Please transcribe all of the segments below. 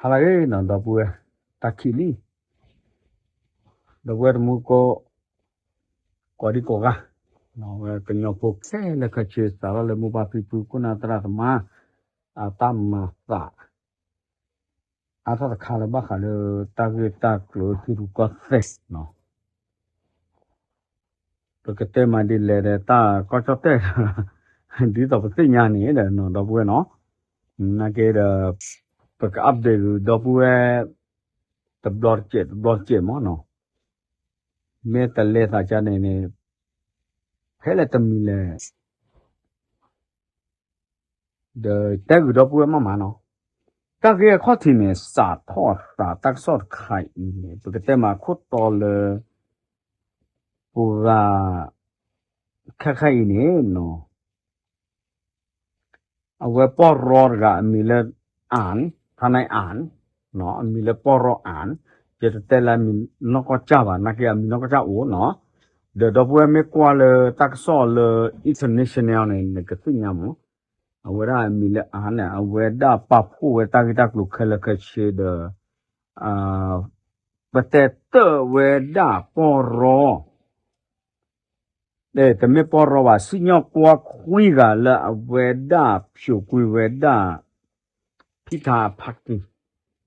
ဟါလၢအဂ့ၤနီၤ ဒီပုၢ်ဝဲၢ်, တၢ်ခံးလံ, ဒီပုၢ်ဝဲၢ်တမူတကိး, ကိးဒံကိးဂၤ, ဝဲကညီဖိခဲလၢာ်ခဲဆ့ စးထီၣ်လၢမိၢ်ပၢ်ဖံဖု ခိၣ်နၢ်သရၣ်သမါ အတၢ်မၤသး အါထီၣ်တခါလၢဘၣ်ဃးလၢတၢ်ဂ့ၢ်တၢ်ကျိၤထံရူၢ်ကီၢ်သဲးနီၤ. ပကတဲမၤဒ်လဲၣ်ဒီး တၢ်ကီၢ်ကၠီၣ်တဲၣ် ဒ်သိးပသ့ၣ်ညါန့ၣ်ဒီးနီၤ ဒီပုၢ်ဝဲၢ်နီၤ, နာ်က့ဒီး ပက update ဒီပုၢ်ဝဲၢ် တဘျီတစဲးတဘျီတစဲးမးနီၤ, မ့ၢ်တလဲၤသးကါန့ၣ်န့ၣ် ဖဲလဲၣ်တမံၤလဲၣ် ဒီးတဲဂုာ်ဒီပုၢ်ဝဲၢ်မးမးနီၤ, တၢ်ဂ့ၢ်အခီၣ်ထံးန့ၣ် စးထီၣ်အသးတၢ်ကစီၣ်တခါအံၤန့ၣ် ပကတဲမၤခိၣ်တီလၢ ပှၤ ခဲခါအံၤန့ၣ်နီၤ, အဝဲပီၢ်ရီတဂၤအမံၤလၢ အၣ်, ဖါနၢၣ်အၣ်, အမံၤလၢပီၢ်ရီအၣ်, ယတတဲလၢအမံၤနီၢ်ကီၢ်ကၠၢ်ဘၣ် နာ်က့အမံၤနီၢ်ကီၢ်ကၠၢ်အိၣ်နီၤ, ဒီးဒီပုၢ်ဝဲၢ်မ့ၢ်ကွၢ်လၢတၢ်ကစီၣ်လၢ international န့ၣ် နကသ့ၣ်ညါမး, အဝဲဒၣ်အမံၤလၢအၣ်န့ၣ် အဝဲဒၣ်ပာ်ဖှိၣ်ဝဲတၢ်ဂ့ၢ်တၢ်ကျိၤခဲလၢာ်ခဲဆ့ဒီး ပတဲတၢၣ်ဝဲဒၣ်ပီၢ်ရီ, တမ့ၢ်ပီၢ်ရီဘၣ် စံၣ်ညီၣ်ကွီၢ်ခွံဂၤလၢအဝဲဒၣ်ဖျိးကွံာ်ဝဲဒၣ် ဖံထါအဖါတံၢ်,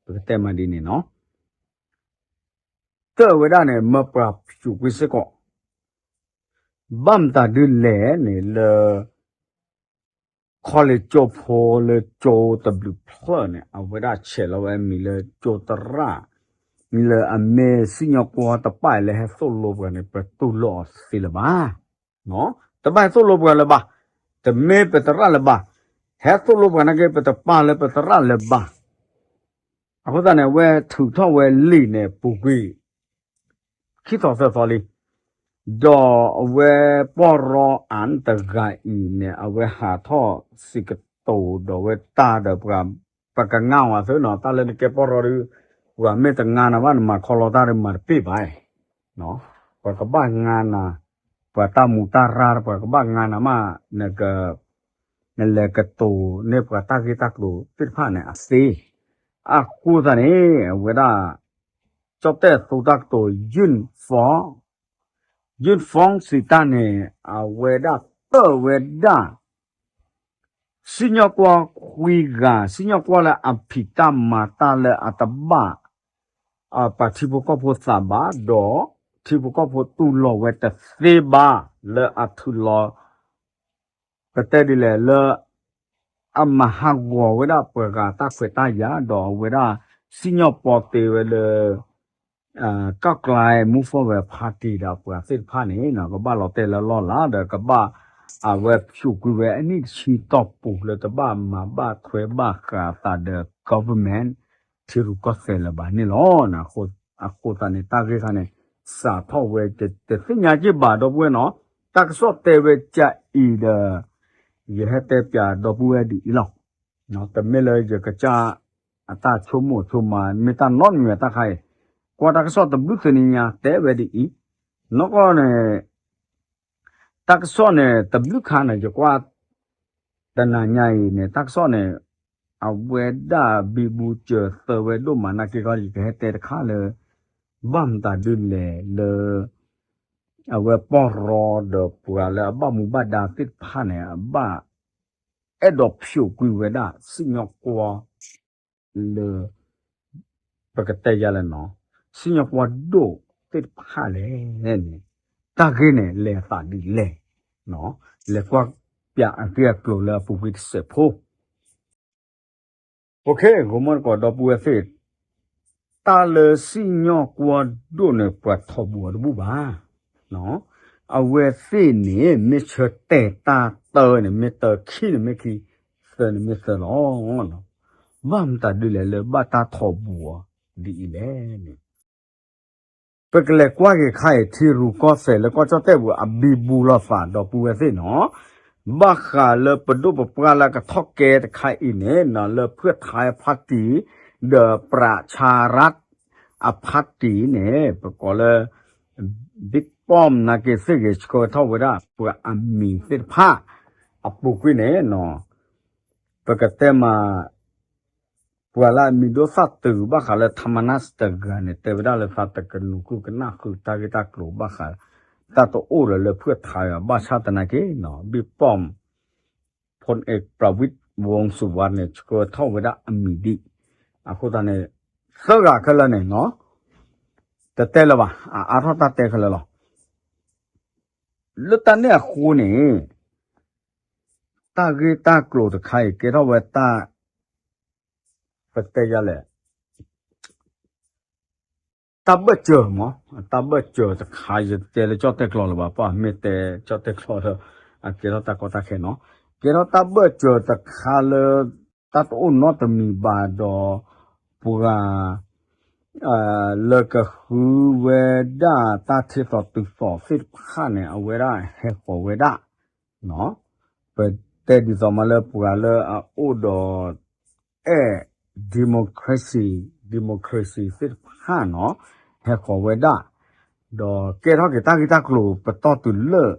ပကတဲမၤဒ်န့ၣ်နီၤ, တၢၣ်ဝဲဒၣ်န့ၣ် မၢပှၤဖျိးကွံာ်စ့ၢ်ကီး, ဘၣ်မတၤဒ်လဲၣ်န့ၣ်လၢ ခီလ့ၣ်ကၠိဖိလၢကၠိတဘျုးဖျၢၣ်န့ၣ် အဝဲဒၣ်ဆဲးလီၤဝဲအမံၤလၢကၠိသရၣ်, မံၤလၢအမ့ၢ်စံၣ်ညီၣ်ကွီၢ်တပၣ်အံၤလၢဟဲသိၣ်လိပှၤန့ၣ် ပတူၢ်လိာ်အီၤသ့လၢၤဘၣ်, တဘၣ်ဟဲသိၣ်လိပှၤလၢၤဘၣ်, တမ့ၢ်ပသရၣ်လၢၤဘၣ်, ဟဲသိၣ်လိပှၤနာ်က့ ပတပာ်လၢပသရၣ်လၢၤဘၣ်. အဃိသတးန့ၣ် အဝဲထုးထီၣ်ဝဲလံာ်န့ၣ် ပူၤကွံာ် ခံသီသၢသီလံ, ဒီးအဝဲပီၢ်ရီအၣ်တဂၤအံၤန့ၣ် အဝဲဟးထီၣ်စံးကတိၤဒီးဝဲတၢ်ဒီးပှၤ, ပကငါအီၤသ့နီၤ, တၢ်လၢနကဲပီၢ်ရီဒီး ပှၤမ့ၢ်တငါနၤဘၣ် နမၤခီလီတၢ်ဒီးမၤတပ့ၢ်ဘၣ်, ပှၤကဘၣ်ငါနၤ, ပှၤတၢ်မူးတၢ်ရၢ် ပှၤကဘၣ်ငါနၤမး, နလဲၤကတိၤန့ၢ်ပှၤတၢ်ဂ့ၢ်တၢ်ကျိၤသ့ၣ်တဖၣ်န့ၣ်အသ့, အဃိသတးန့ၣ် အဝဲဒၣ် ကၠီၣ်တဲၣ်အသိတၢ်ကတိၤ ယုၢ်ဖီ, ယုၢ်ဖီစံးတၢ်န့ၣ် အဝဲဒၣ်တၢၣ်ဝဲဒၣ် စံၣ်ညီၣ်ကွီၢ်ခွံဂၤ, စံၣ်ညီၣ်ကွီၢ်လၢအဖံးတၢ်မၤတၢ်လၢအတဘၣ် ပှၤထံဖိကီၢ်ဖိသးဘၣ်, ဒီးထံဖိကီၢ်ဖိတူၢ်လိာ်ဝဲတသ့ဘၣ် လၢအထုးလီၤ ပတဲဒ်လဲၣ်လၢ အမၤဟးဂီၤဝဲဒၣ်ပှၤဂၤတၢ်ခွဲးတၢ်ယာ် ဒီးအဝဲဒၣ်စံၣ်ညီၣ်ပီတ့ဝဲလၢ ကၢ်ကျါ Move Forward Party ဒီးပှၤသ့ၣ်တဖၣ်န့ၣ် ကဘၣ်လီၤတဲာ်လၢလီၢ်လၤ ဒီးကဘၣ် အဝဲဖျိးကွံာ်ဝဲအနံၣ်တဆံတီၢ်ပူၤလၢတဘၣ်မၤဘၣ်ထွဲဘၣ်ဃးအသးဒီး government ထံရူၢ်ကီၢ်သဲးလၢၤဘၣ်န့ၣ်လီၤ. အဃိသတးန့ၣ် တၢ်ဂ့ၢ်ခါန့ၣ် စးထီၣ်ဝဲ တသ့ၣ်ညါက့ၢ်ဘၣ်ဒီပုၢ်ဝဲၢ်နီၤ, တၢ်ကစီၣ်တဲဝဲကအံၤဒီး ယဟဲတဲပၠးဒီပုၢ်ဝဲၢ်ဒ်အံၤလီၤ. တမ့ၢ်လၢယကစၢ်အတၢ်ဆိကမိၣ်ဆိကမး မ့ၢ်တၢ်နီတမံၤတၢ်ခါအံၤ, ကွၢ်တၢ်ကစီၣ်တဘျုးသ့ၣ်ညါတဲဝဲဒ်အံၤ, နီၢ်ကီၢ်န့ၣ် တၢ်ကစီၣ်န့ၣ် တဘျုးခါန့ၣ် ယကွၢ် တနၤညါအံၤန့ၣ် တၢ်ကစီၣ်န့ၣ် အဝဲဒၣ်ဘံဘူစၢၤသၢဝဲဒိၣ်မး နာ်က့ခီ ယကဟဲတဲတခါလၢ ဘၣ်မတၤဒ်လဲၣ်လၢ အဝဲပီၢ်ရီဒီးပှၤလၢအဘၣ်မူဘၣ်ဒါသ့ၣ်တဖၣ်န့ၣ် အဘၣ်အဲၣ်ဒိးဖျိးကွံာ်ဝဲဒၣ်စံၣ်ညီၣ်ကွီၢ် လၢ ပကတဲယၤလဲၣ်နီၤ, စံၣ်ညီၣ်ကွီၢ်ဒိၣ်သ့ၣ်တဖၣ်လဲၣ်န့ၣ် တၢ်ဂ့ၢ်န့ၣ် လဲၤအသးဒ်လဲၣ်, လဲၤကွၢ်ပၠးအဂ့ၢ်အကျိၤလၢအပူၤကွံာ်တစဲးဖိ ဂီၤမီၢ်တကိးဒီပုၢ်ဝဲၢ်သ့ၣ်, တၢ်လၢစံၣ်ညီၣ်ကွီၢ်ဒိၣ်န့ၣ် ပှၤထီၣ်ဘူးအီၤတဘူးဘၣ်. အဝဲသ့ၣ်န့ၣ် မ့ၢ်ဆၢတဲာ်တၢ်တၢန့ၣ် မ့ၢ်တၢ, ခံန့ၣ်မ့ၢ်ခံ, သၢန့ၣ်မ့ၢ်သၢလီၤ. ဘၣ်မတၤဒ်လဲၣ်လၢဘၣ်တၢ်ထီၣ်ဘူးအီၤဒ်အံၤလဲၣ်န့ၣ် ပကလဲၤကွၢ်က့ၤခါအံၤ ထံရူၢ်ကီၢ်သဲးလၢကီၢ်ကၠီၣ်တဲၣ်ပူၤ အဘံဘူလီၤသးဒီပုၢ်ဝဲၢ်သ့ၣ်နီၤ, ဘၣ်ဃးလၢပဒိၣ်ပပှၢ်လၢကထီၣ်ကဲတခါအံၤန့ၣ်နီၤ လၢဖုၣ်ထါအဖါတံၢ် ဒီးပြးဆါရၣ်အဖါတံၢ်န့ၣ် ပကိးလၢ ဘံၣ်ပီၣ် နာ်က့သ့ၣ်ဂ့ၤ ဆှၢထီၣ်ဝဲဒၣ်ပှၤအမံၤသ့ၣ်တဖၣ် အပူၤကွံာ်န့ၣ်နီၤ ပကတဲမး ပှၤလၢအမံၤဒိၣ်သၣ်တုၤဘၣ်ဃးလၢ Tamanas တဂၤန့ၣ် တဲဝဲဒၣ်လၢသးတကနူၤဃုကနၣ်ဃုာ်တၢ်ဂ့ၢ်တၢ်ကျိၤဘၣ်ဃး တၢ်တအိၣ်ဒီးလၢဖုၣ်ထါ ဘၣ်ဆၣ်သနာ်က့နီၤ ဘံၣ်ပီၣ် ဖိၣ်အ့း ပြၤဝံး ဝူၤစူၤဝါးန့ၣ် ဆှၢထီၣ်ဝဲဒၣ်အမံၤဒံး. အဃိသတးန့ၣ် သၢဂၤခဲလၢာ်န့ၣ်နီၤ တတဲလၢၤဘၣ် အအါထီၣ်တၢ်တဲခဲလၢာ်လီၤ. လၢတၢ်န့ၣ်အဃိန့ၣ် တၢ်ဂ့ၢ်တၢ်ကျိၤတခါအံၤ ကဲထီၣ်ဝဲတၢ် ပတဲယၤလဲၣ် တၢ်ဘၢၣ်စၢၤမး တၢ်ဘၢၣ်စၢၤတခါ ယတဲလၢကၠီၣ်တဲၣ်ကျီလၢၤဘၣ် ပှၤမ့ၢ်တဲကၠီၣ်တဲၣ်ကျီဒီး အကဲထီၣ်တၢ်ကီတၢ်ခဲနီၤ ကဲထီၣ်တၢ်ဘၢၣ်စၢၤတခါလၢ တၢ်တအိၣ်နီတမံၤဘၣ်ဒီး ပှၤ လၢကဃုဝဲဒၣ်တၢ်ထံသီတုၤသီသ့ၣ်တဖၣ်န့ၣ် အဝဲဒၣ်ဟဲဃီၤဝဲဒၣ် ပတဲဒ်သိးမးလၢပှၤလၢအအိၣ်ဒီး အဲၣ် democracy democracy သ့ၣ်တဖၣ်နီၤ ဟဲဃီၤဝဲဒၣ် ဒီးကဲထီၣ်က့ၤတၢ်ဂ့ၢ်တၢ်ကျိၤပတီၢ်တုၤလၢ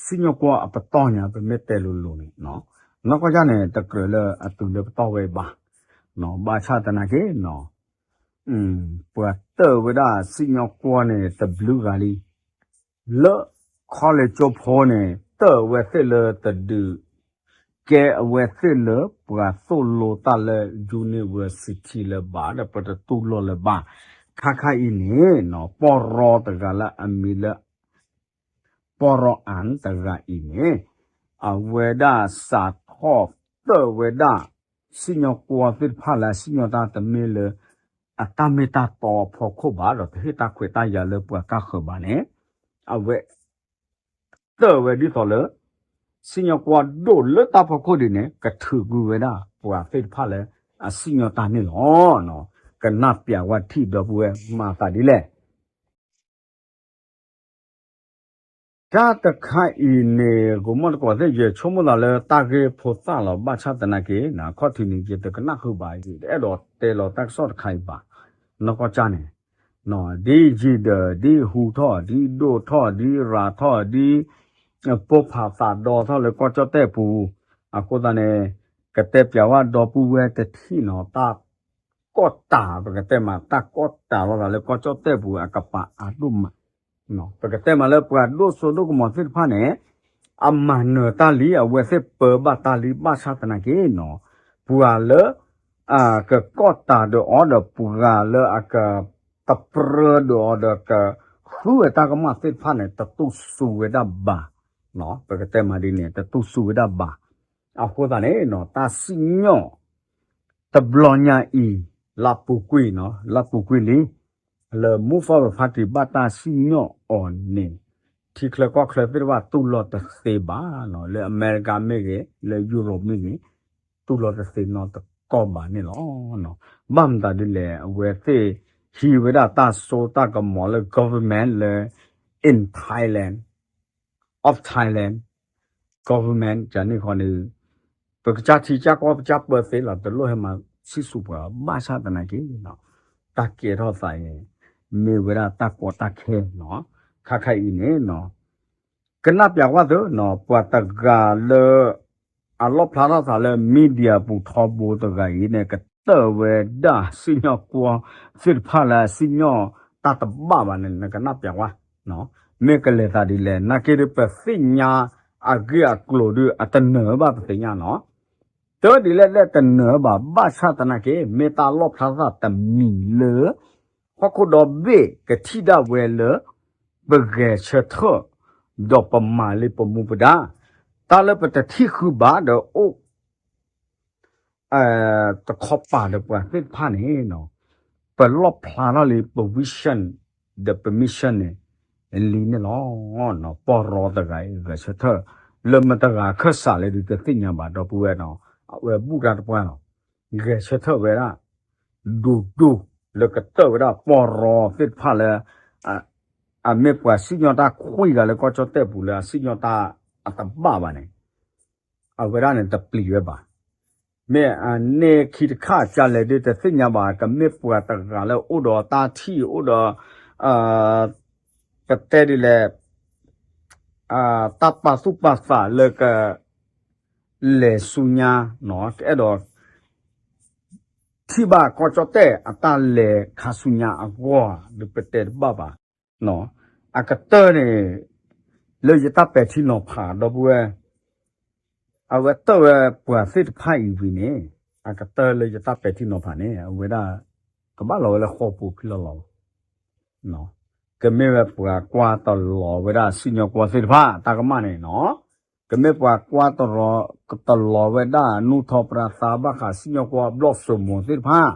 စံၣ်ညီၣ်ကွီၢ်အပတီၢ်ညါ ပမ့ၢ်တဲလိၤလိၤန့ၣ် နီၢ်ကီၢ်ကၢ်န့ၣ် တကြၢးလၢအတုၤလၢပတီၢ်ဝဲဘၣ် ဘၣ်ဆၣ်သနာ်က့နီၤ ပှၤတၢၢ်ဝဲဒၣ်စံၣ်ညီၣ်ကွီၢ်န့ၣ် တဘျုးဂၤလံ လၢ college ကၠိဖိန့ၣ် တၢၢ်အဝဲသ့ၣ်လၢတဒုး ကဲအဝဲသ့ၣ်လၢပှၤသိၣ်လိတၢ်လၢ university လၢၤဘၣ် ဒီးပတတူၢ်လိာ်လၢၤဘၣ်. ခါခါအံၤန့ၣ်နီၤ ပီၢ်ရီတဂၤလၢအမံၤလၢ ပီၢ်ရီအၣ်တဂၤအံၤန့ၣ် အဝဲဒၣ်စးထီၣ်တၢၢ်ဝဲဒၣ် စံၣ်ညီၣ်ကွီၢ်သ့ၣ်တဖၣ်လၢအစံၣ်ညီၣ်တၢ်တမ့ၢ်လၢ အတၢ်မ့ၢ်တၢ်တီအဖီခိၣ်ဘၣ် ဒီးတဟ့ၣ်တၢ်ခွဲးတၢ်ယာ်လၢပှၤကၢ်ဃၢၤဘၣ်န့ၣ် အဝဲ တၢၢ်ဝဲဒ်သိးလၢ စံၣ်ညီၣ်ကွီၢ်ဒိၣ်လၢတၢ်ဖီခိၣ်ဒ်န့ၣ် ကထုးကွံာ်ဝဲဒၣ် ပှၤသ့ၣ်တဖၣ်လၢ အစံၣ်ညီၣ်တၢ်န့ၣ်လီၤ. ကနၣ်ပျးဝဲထံၣ်ဒီပုၢ်ဝဲၢ်မၤသးဒ်လဲၣ် တၢ်တခါအံၤန့ၣ် ဂီၤမီၢ်တကိးသ့ၣ် ယဆိကမိၣ်သးလၢတၢ်ဂ့ၢ်ဖိသၣ်လီၤ ဘၣ်ဆၣ်သနာ်က့ အခီၣ်ထံးန့ၣ် ယတကနၣ်ဃုာ်ဘၣ် ယတအဲၣ်ဒိးတဲလီၤတၢ်ကစီၣ်တခါအံၤဘၣ် နီၢ်ကီၢ်ကၢ်န့ၣ် ဒ်ယံာ်ဒီး ဒ်ဟူထီၣ် ဒ်ဒိၣ်ထီၣ် ဒ်ရၤထီၣ် ဒ် ပိၢ်ဖးသးဒီထီၣ်လၢကီၢ်ကၠီၣ်တဲၣ်ပူၤ အဃိသတးန့ၣ် ကတဲပျးဝဲဒီပုၢ်ဝဲၢ်တထံၣ်နီၤ တၢ်ကီၢ်တၢ် ပကတဲမး တၢ်ကီၢ်တၢ်လိာ်သးလၢကီၢ်ကၠီၣ်တဲၣ်ပူၤအကပၤအါဒိၣ်မး ပကတဲမးလၢပှၤဒိၣ်စိဒိၣ်ကမီၤသ့ၣ်တဖၣ်န့ၣ် အမၤနၢၤတၢ်လံ အဝဲသ့ၣ်ပၢဘၣ်တၢ်လံ ဘၣ်ဆၣ်သနာ်က့နီၤ ပှၤလၢ ကကီၢ်တၢ်ဒီးအီၤဒီးပှၤလၢအက တပြၢဒီးအီၤဒီး ကဃုဝဲတၢ်ကမၣ်သ့ၣ်တဖၣ်န့ၣ် တတူၢ်စူၤဝဲဒၣ်ဘၣ် ပကတဲမးဒ်န့ၣ် တတူၢ်စူၤဝဲဒၣ်ဘၣ် အဃိသတးန့ၣ်နီၤ တၢ်စံၣ်ညီၣ် တဘျီညါအံၤ လၢပူၤကွံာ်နီၤ လၢပူၤကွံာ်လံ လၢ Move Forward Party ဘၣ်တၢ်စံၣ်ညီၣ်အီၤန့ၣ် ထံချၢကီၢ်ချၢသ့ၣ်တဖၣ်တူၢ်လိာ်တသ့ဘၣ်နီၤ လၢအမဲရကၤမ့ၢ်ဂ့ၤ လၢယူရိးမ့ၢ်ဂ့ၤ တူၢ်လိာ်တသ့နီတကီၢ်ဘၣ်န့ၣ်လီၤ. ဘၣ်မတၤဒ်လဲၣ် အဝဲသ့ၣ်ဟံးဝဲဒၣ်တၢ်စိတၢ်ကမီၤလၢ government လၢ in Thailand of Thailand government ကန့ၣ်ဃီန့ၣ် ပကစၢ်ထံကစၢ်ကီၢ်ပကစၢ်ပၢသ့လီၤ တလိၣ်ဟဲမၤဆံၣ်ဆူၣ်ပှၤ ဘၣ်ဆၣ်သနာ်က့ တၢ်ကဲထီၣ်သးအံၤ မ့ၢ်ဝဲဒၣ်တၢ်ကီတၢ်ခဲနီၤ ခါခါအံၤန့ၣ်နီၤ ကနၣ်ပျးကွၢ်သုနီၤ ပှၤတဂၤလၢ အလီၣ်ဖျါထီၣ်သးလၢ media ပူၤထီဘိတဂၤအံၤန့ၣ် ကတၢၢ်ဝဲဒၣ်စံၣ်ညီၣ်ကွီၢ်သ့ၣ်တဖၣ်လၢအစံၣ်ညီၣ်တၢ်တဘၣ်ဘၣ်န့ၣ် နကနၣ်ပျးကွၢ် မ့ၢ်ကလဲၤသးဒ်လဲၣ် နာ်က့ဒီးပသ့ၣ်ညါအဂ့ၢ်အကျိၤဒီး အတနၢၤဘၣ်ပသ့ၣ်ညါနီၤ တၢ်ဒ်လဲၣ်လဲၣ်တနၢၤဘၣ် ဘၣ်ဆၣ်သနာ်က့ မ့ၢ်တၢ်လီၣ်ဖျါထီၣ်သးတမံၤလၢ ဟီၣ်ခိၣ်ဒီဘ့ၣ်ကထံၣ်ဒၣ်ဝဲလၢ ပဂဲၤဆၢထၢၣ် ဒီးပမၤလံပမူပဒါ တၢ်လၢပတထံၣ်ဃုာ်ဘၣ်ဒီးအိၣ် တခီပၤဒီးပှၤသ့ၣ်တဖၣ်န့ၣ် ပလီၣ်ဖျါထီၣ်လံပ vision ဒီးပ mission န့ၣ် လံန့ၣ်လီၤ. ပီၢ်ရီတဂၤအံၤ ဂဲၤဆၢထၢၣ် လၢမတၤတဂၤခၢၣ်စးလဲၣ်ဒုးတသ့ၣ်ညါဘၣ် ဒီပုၢ်ဝဲၢ်နီၤ အဝဲဘူၣ်တၢ်တပှၢ်လီၤ. ဂဲၤဆၢထၢၣ်ဝဲဒၣ် ဒိၣ်ဒိၣ် လၢကတၢၢ်ဝဲဒၣ်ပီၢ်ရီသ့ၣ်တဖၣ်လၢ အမ့ၢ်ပှၤစံၣ်ညီၣ်တၢ်ခွံဂၤလၢကီၢ်ကၠီၣ်တဲၣ်ပူၤလၢအစံၣ်ညီၣ်တၢ်အတဘၣ်ဘၣ်န့ၣ် အဝဲဒၣ်န့ၣ်တပျံၤဝဲဘၣ်. မ့ၢ်အန့ၢ်ခံတခါကလဲၣ်ဒုးတသ့ၣ်ညါဘၣ် ကမ့ၢ်ပှၤတဂၤလၢအိၣ်ဒီးတၢ်ထံၣ် အိၣ်ဒီး ကတဲဒ်လဲၣ် တၢ်ပာ်သူၣ်ပာ်သးလၢက လဲၤဆူညါ တအဲၣ်ဒိး ထံၣ်ဘၣ်ကီၢ်ကၠီၣ်တဲၣ်အတၢ်လဲၤခါဆူညါအဂီၢ်ဒီး ပတဲတဘၣ်ဘၣ်. အကတၢၢ်န့ၣ် လၢယတၢ်ပဲာ်ထံနီၤဖး ဒီပုၢ်ဝဲၢ် အဝဲတၢၣ်ဝဲပှၤသ့ၣ်တဖၣ်အံၤဝံၤန့ၣ်, အကတၢၢ်လၢယတၢ်ပဲာ်ထံနီၤဖးန့ၣ် အဝဲဒၣ် ကဘၣ်လီၤဝဲလၢဃီပူၤဖံလီၤလီၤလီၤ. ကမ့ၢ်ဝဲပှၤကွၢ်တလီၤဝဲဒၣ်စံၣ်ညီၣ်ကွီၢ်သ့ၣ်တဖၣ် တၢ်ကမၣ်န့ၣ်နီၤ, ကမ့ၢ်ပှၤကွၢ်တလီၤဝဲဒၣ် နူၢ်ထီၣ်ပြသးဘၣ်ဃးစံၣ်ညီၣ်ကွီၢ်ဘျီၣ်စိမိၤသ့ၣ်တဖၣ်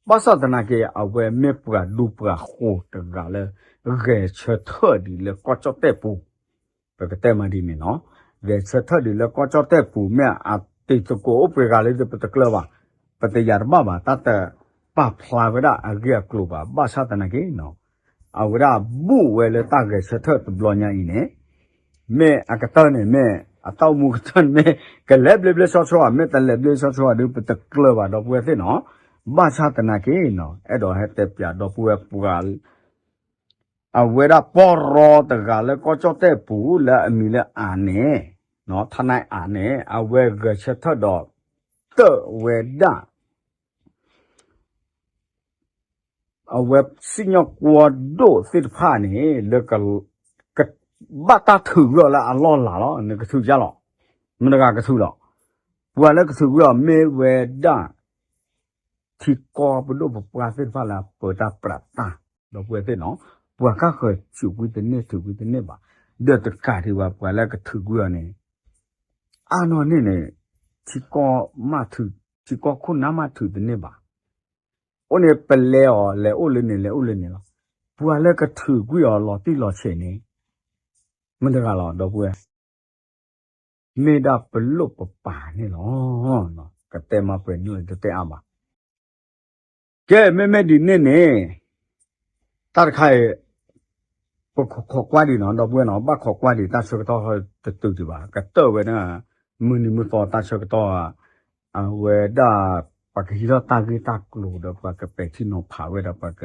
ဘၣ်ဆၣ်သနာ်က့ အဝဲမ့ၢ်ပှၤဒူပှၤဃိၤတဂၤလၢ ဂဲၤဆၢထၢၣ်ဒံးလၢကီၢ်ကၠီၣ်တဲၣ်ပူၤ, ပကတဲမးဒ်န့ၣ်နီၤ, ဂဲၤဆၢထၢၣ်ဒံးလၢကီၢ်ကၠီၣ်တဲၣ်ပူၤ မ့ၢ်အတံၤသကိးအိၣ်ပှဲၤဂၤလၢ ပတကျၢၤဘၣ်, ပတယာ်တဘၣ်ဘၣ် တၢ်တပာ်ဖျါဝဲဒၣ်အဂ့ၢ်အကျိၤဘၣ်, ဘၣ်ဆၣ်သနာ်က့ အဝဲဒၣ်ဘူၣ်ဝဲလၢတၢ်ဂဲၤဆၢထၢၣ်တဘျီညါအံၤန့ၣ် မ့ၢ်အကတၢၢ်န့ၣ်မ့ၢ် အတၢ်အိၣ်မူကတၢၢ်န့ၣ်မ့ၢ် ကလဲၤဘျ့ဘျ့ဆှီဆှီဧါ မ့ၢ်တလဲၤဘျ့ဆှီဆှီဧါဒီး ပတကျၢၤဘၣ်ဒီပုၢ်ဝဲၢ်သ့ၣ်နီၤ, ဘၣ်ဆၣ်သနာ်က့နီၤ အဲၣ်ဒိးဟဲတဲပၠးဒီပုၢ်ဝဲၢ်ပှၤ အဝဲဒၣ်ပီရီတဂၤလၢကီၢ်ကၠီၣ်တဲၣ်ပူၤလၢအမံၤလၢအၤန့ၣ်, ထါနါအၤန့ၣ် အဝဲဂဲၤဆၢထၢၣ်ဒီး တၢၣ်ဝဲဒၣ် အဝဲစံၣ်ညီၣ်ကွီၢ်ဒိၣ်သ့ၣ်တဖၣ်န့ၣ် လၢ ကဘၣ်တၢ်ထုးကွံာ်အီၤလၢအလီၢ်လၤလီၤ, နကထုးယါလီၤ, မတၤတဂၤကထုးလီၤ, ပှၤလၢကထုးကွံာ်အီၤမ့ၢ်ဝဲဒၣ် ထံကီၢ်ပဒိၣ်ပပှၢ်သ့ၣ်တဖၣ်လၢအပၢတၢ်ပြးတၢ်, ဒီပုၢ်ဝဲၢ်သ့ၣ်နီၤ, ပှၤကဃၢၤထုးကွံာ်တန့ၢ်ထုးကွံာ်တန့ၢ်ဘၣ်, ဒီးတကးဒံးဘၣ် ပှၤလၢကထုးကွံာ်အီၤန့ၣ် အါနီၢ်န့ၣ်န့ၣ် ထံကီၢ်မးထုး, ထံကီၢ်ခိၣ်နၢ်မးထုးတန့ၢ်ဘၣ်, အိၣ်န့ၣ်ပလဲၤအီၤ လဲၤအိၣ်လၢန့ၣ် လဲၤအိၣ်လၢန့ၣ်လီၤ, ပှၤလၢကထုးကွံာ်အီၤလီၤတံၢ်လီၤဆဲးန့ၣ် မတၤတဂၤလီၤ ဒီပုၢ်ဝဲၢ် မ့ၢ်ဒၣ်ပလိၣ်ပပၤန့ၣ်လီၤ. ကတဲမၤပှဲၤနုာ်တတဲအါဘၣ်. ကဲ မ့မ့ၢ်ဒ်န့ၣ်န့ၣ် တၢ်တခါအံၤ ပခိးကွၢ်ဒံးနီၤ ဒီပုၢ်ဝဲၢ်နီၤ, ဘၣ်ခိးကွၢ်ဒံးတၢ်ဆၢကတီၢ်တတုၤဒံးဘၣ်, ကတၢၢ်ဝဲဒၣ် မုၢ်နံၤမုၢ်သီတၢ်ဆၢကတီၢ် အဝဲဒၣ် ပှၤကဟံးထီၣ်တၢ်ဂ့ၢ်တၢ်ကျိၤဒီး ပှၤကပဲာ်ထံနီၤဖးဝဲဒီး ပှၤက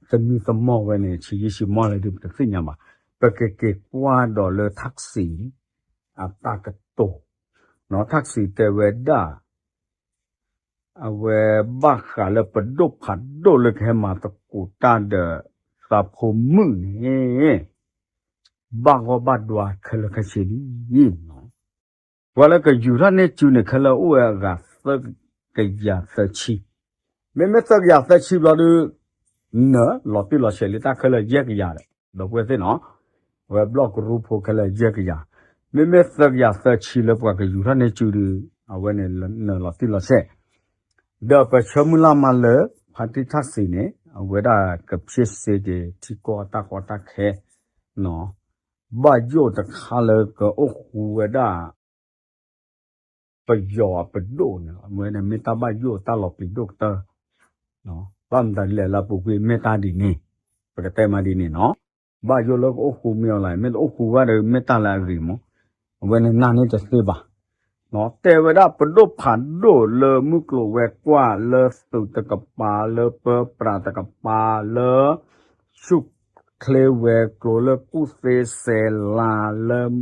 သမံသမိးဝဲန့ၣ် ဆံးယံာ်ဆံးမီၢ်လၢဒုး ပတသ့ၣ်ညါဘၣ်. ပကက့ၤကွၢ်ဒီးလၢထၣ်စံး အတၢ်ကတိၤ, ထၣ်စံးတဲဝဲဒၣ် အဝဲဘၣ်ဃးလၢပဒိၣ်ဖးဒိၣ်လၢကဟဲမၤသကိးတၢ်ဒီး သးဖိမုၣ်န့ၣ် ဘၣ်ဂီၢ်ဘၣ်ဒွါခဲလၢာ်ခဲဆ့လံ. ပှၤလၢကယူၤထီၣ်န့ၢ်စုန့ၣ် ခဲလၢာ်အိၣ်ဝဲအဂၤသၢကယၤသၢဆံ, မ့မ့ၢ်သၢကယၤသၢဆံဘျီဒုး နၢၤလီၤတံၢ်လီၤဆဲးလံတၢ်ခဲလၢာ်ယဲၢ်ကယၤဒီး ဒီပုၢ်ဝဲၢ်သ့ၣ်နီၤ, အဝဲဘျီၣ်ကရူဖိခဲလၢာ်ယဲၢ်ကယၤ, မ့မ့ၢ်သၢကယၤသၢဆံလၢပှၤကယူၤထီၣ်န့ၢ်စုဒုး အဝဲန့ၣ်နၢၤလီၤတံၢ်လီၤဆဲး ဒီးပဆၢမုၢ်လၢ်မးလၢ ဖါတံၢ်ထၣ်စံးန့ၣ် အဝဲဒၣ်ကဖျ့စ့က့ၤထံကီၢ်တၢ်ကီတၢ်ခဲ, ဘၣ်ယိၣ်တခါလၢကအိၣ်ဃူဝဲဒၣ် ပယီၤအပဒိၣ်န့ၣ် အဝဲန့ၣ်မ့ၢ်တၢ်ဘၣ်ယိၣ်တၢ်လီၤပျံၤဒိၣ်ကတၢၢ်, ဘၣ်မတၤဒ်လဲၣ်လၢအပူၤကွံာ်မ့ၢ်တၢ်ဒ်န့ၣ်, ပကတဲမးဒ်န့ၣ်နီၤ, ဘၣ်ယိၣ်လၢကအိၣ်ဃူမ့ၢ်အီၤလၢ မ့ၢ်တအိၣ်ဃူဘၣ်ဒီး မ့ၢ်တၢ်လၢအဂ့ၤမး, အဝဲန့ၣ်နာ်န့ၢ်တသ့ဘၣ် တဲဝဲဒၣ်ပဒိၣ်ဖးဒိၣ်လၢမုၢ်ကျိၤဝဲၤကွာ်လၢသုးတကပၤလၢပၢပြးတကပၤလၢ ဆူၣ်ချ့ဝဲၤကျိၤလၢကူၣ်သ့စဲးလၤလၢ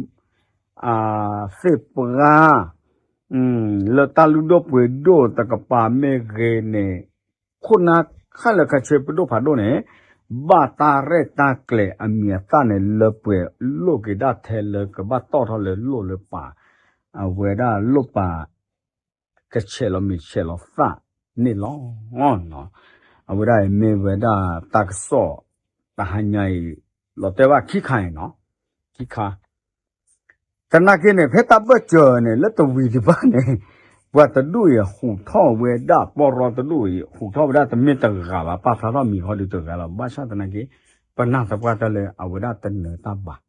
သ့ၣ်ပှၢ် လၢတၢ်လုၢ်ဒိၣ်ပှ့ၤဒိၣ်တကပၤမ့ၢ်ဂ့ၤန့ၣ် ခိၣ်နၢ်ခဲလၢာ်ခဲဆ့ပဒိၣ်ဖးဒိၣ်န့ၣ် ဘၣ်တၢ်ရဲၣ်တၢ်ကျဲၤအမံၤအသၣ်န့ၣ် လၢပှဲၤလိၣ်က့ၤဒၣ်ထဲလၢကဘၣ်တီၣ်ထီၣ်လၢလိၣ်လၢပၤ အဝဲဒၣ်လိၣ်ပၤ ကဆဲးလီၤမံၤဆဲးလီၤသၣ်န့ၣ်လီၤ. အဝဲဒၣ်အံၤမ့ၢ်ဝဲဒၣ်တၢ်ကစီၣ် တဟါညါအံၤ လီၤတဲာ်ဘၣ်ခံခါအံၤနီၤ, ခံခါ သနာ်က့န့ၣ် ဖဲတၢ်ဘၢၣ်စၢၤန့ၣ် လၢတဝံၤဒံးဘၣ်န့ၣ် ပှၤတဒူၣ်အံၤဟူးထီၣ်ဝဲဒၣ် ပီရီတဒူၣ်အံၤ ဟူးထီၣ်ဝဲဒၣ်တမ့ၢ်တဂၤဘၣ် ပာ်ဖျါထီၣ်မံၤဟီဒုးတဂၤလီၤ. ဘၣ်ဆၣ်သနာ်က့ ပနၢ်သပှၢ်တၢၢ်လၢအဝဲဒၣ်တနၢၤတၢ်ဘၣ်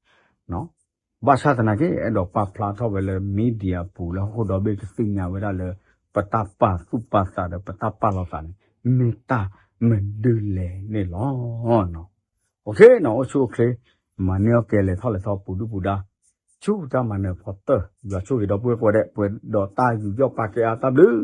ဘၣ်ဆၣ်သနာ်က့ အဲၣ်ဒိးပာ်ဖျါထီၣ်ဝဲလၢ media ပူၤလၢဟီၣ်ခိၣ်ဒီဘ့ၣ်ကသ့ၣ်ညါဝဲဒၣ်လၢ ပတၢ်ပာ်သူၣ်ပာ်သးဒီးပတၢ်ပာ်လီၤသးန့ၣ် မ့ၢ်တၢ်မနုၤလဲၣ်န့ၣ်လီၤ. အိၣ်ဆူၣ်အိၣ်ချ့ မၤန့ၢ်အီၣ်ကဲလဲၤထီၣ်လဲၤထီပူၤဒုၣ်ပူၤဒါ ဆူတၢ်မၤနၢၤဖီတၢၢ် ယွၤဆိၣ်ဂ့ၤဒီပုၢ်ဝဲၢ်ကိးဂၤဒဲး ပှဲၤဒီးတၢ်ယူးယီၣ်ပာ်ကဲအါ တၢ်ဘျုး